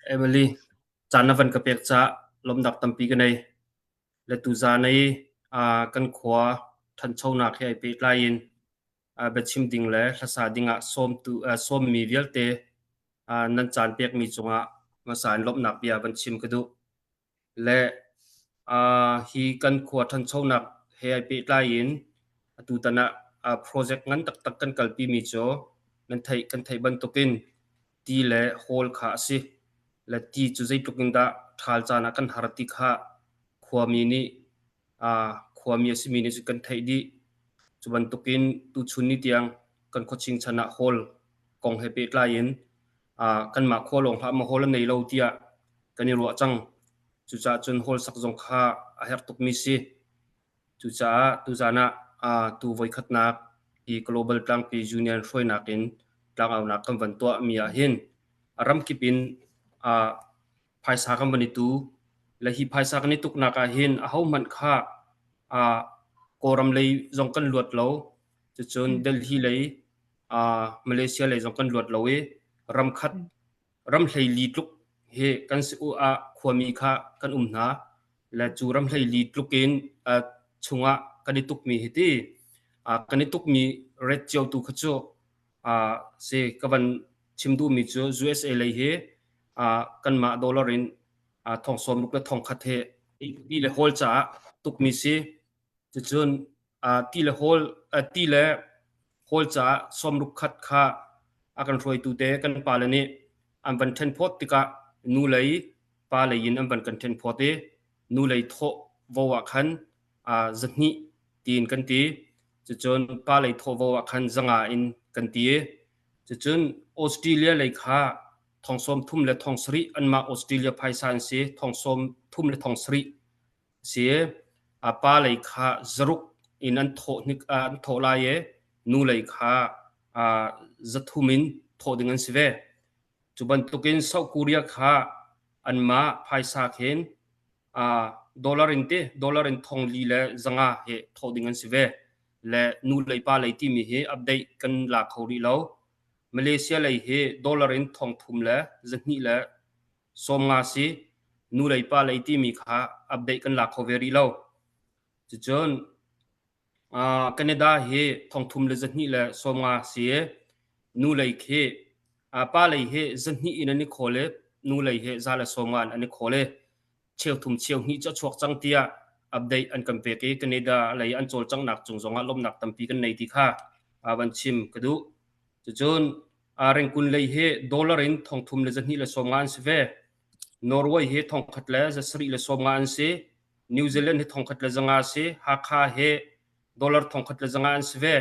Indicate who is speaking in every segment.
Speaker 1: Emily, caan na van ka pek caah lawmhnak tampi ka nei. Le tuzaan i kan khua ṭhanchonak he ai pehtlai in biachim ding le hlasa ding ah sawmmi vialte nan caan pekmi cungah hmasa in lawmhnak bia van chim ka duh. Le hi kan khua ṭhanchonak he ai pehtlai in atutan ah project ngan taktak kan kalpimi cu nan theih kan theih bantukin ti le hawl kha a si. Le ti cu zeitluk in dah ṭhal caan ah kan har ti kha khuami nih khuami a simi nih cun kan theih dih. Cu bantukin tuchun ni tiang kan khuaching chan ah hawl kong he pehtlai in kanmah khua lawng hlah maw hawl an nei lo tiah kan i ruah cang. Cucaah cun hawl sak zong kha a herh tukmi si. Cucaah tuzaan ah tu voikhatnak hi Global Tlangpi Union hruainak in tlangaunak kan van tuahmi ahhin a ramkip in phaisa kan van i tu. Le hi phaisa kan i tuknak ahhin ahohmanh kha Kawlram lei zong kan luat lo. Cucun Delhi lei, Malaysia lei zong kan luat lo i ramkhat ram hleili tluk hi kan si ah khuami kha kan um hna. Le cu ram hleili tluk in chungah kan i tukmi hi ti kan i tukmi ret cio tu kha cu si ka van chim duhmi cu USA lei hi kanmah dollar in thong sawmruk le thong khat he ti le hawl caah tukmi si. Cucun ti le hawl ti le hawl caah sawmruk khat kha a kan hruaitu te kan pale nih an van ṭhen phawt tikah nu lei pa lei in an van kan ṭhen phawt i nu lei thawh vo ah khan zahnih tiin kan ti. Cucun pa lei thawh vo ah khan zanga in kan ti. Cucun Australia lei kha thong sawm thum le thong sarih anmah Australia phaisa an si thong sawm thum le thong sarih si. A pa lei kha zaruk in an thawh hnik an thawh lai i nu lei kha zathum in thawh ding an si ve. Cu bantukin South Korea kha anmah phaisa khin dollar in ti dollar in thong li le zanga he thawh ding an si ve. Le nu lei pa lei timi hi update kan la kho rih lo. Malaysia lei hi dollar in thong thum le zahnih le sawmnga si. Nu lei pa lei timi kha update kan la kho ve rih lo. Cucun Canada hi thongthum le zahnih le sawmnga si i nu lei khi pa lei hi zahnih in an i khawl i nu lei hi za le sawmnga in an i khawl i cheuthum cheuhnih cu a chuak cang tiah update an kan pek i Canada lei an cawlcanghnak cung zongah lawmhnak tampi kan nei ti kha van chim ka duh. Cucun Rengkun lei hi dollar in thongthum le zahnih le sawmnga an si ve. Norway hi thongkhat le zasarih le sawmnga an si. New Zealand hi thongkhat le zanga a si. Hakha hi dollar thongkhat le zanga an si ve.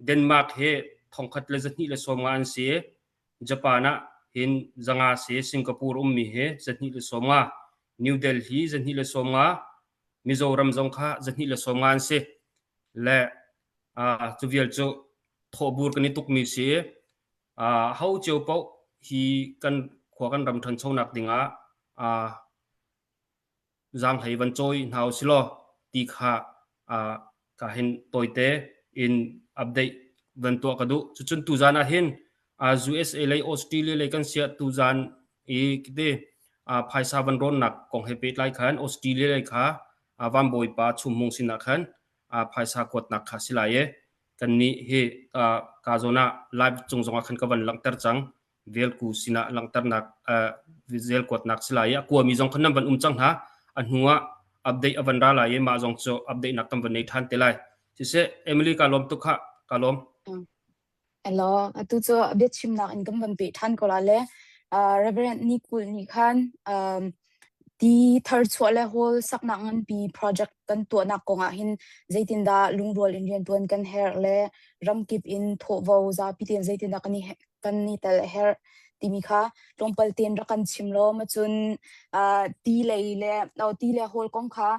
Speaker 1: Denmark hi thongkhat le zahnih le sawmnga an si. Japan ah hin zanga a si. Singapore ummi hi zahnih le sawmnga. New Delhi zahnih le sawmnga. Mizoram zong kha zahnih le sawmnga an si. Le cu vial cu thawhbur kan i tukmi si. Ho cio paoh hi kan khua kan ram ṭhanchonak dingah zaanghlei van cawi hna usilaw ti kha ka hin tawite in update van tuah ka duh. Cucun tuzaan ah hin USA lei Australia lei kan siah tuzaan i kiti phaisa van rawnnak kong he pehtlai khan Australia lei kha van bawipa Chum Hmung sinah khan phaisa kuatnak kha si lai i kannih hi ka zawn ah live cung zongah khan ka van langhter cang. Velku sinah langhternak zel kuatnak si lai i a kuami zong khan nan van um cang hna. A hnu ah update a van ra lai i mah zong cu update nak kan van nei ṭhan te lai. Siseh Emily ka lawm tuk khah ka lawm.
Speaker 2: Hello, atu cu biachimnak in kan van peh ṭhan ko la le Reverend Ni Kul nih khan um, ti tharchuah le hawl saknak nganpi project kan tuahnak kong ah hin zeitindah lungrual in rianṭuan kan herh le ramkip in thawhvo zapi tein zeitindah kan i kan i tel a herh timi kha tlawmpal tein rak kan chim law macun ti lei le ti le hawl kong kha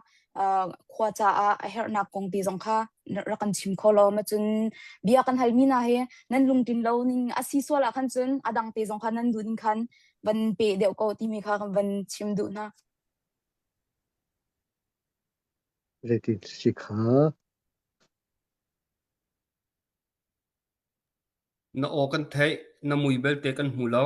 Speaker 2: khua caah a herhnak kong ti zong kha rak kan chim kho law macun bia kan halmi hna hi nan lungtlin lo ning a si sual ah khan cun a dang te zong kha nan duh ning khan van pe deuh ko timi kha kan van chim duh hna.
Speaker 3: Zeitin si kha?
Speaker 1: Na aw kan theih, na mui belte kan hmu lo.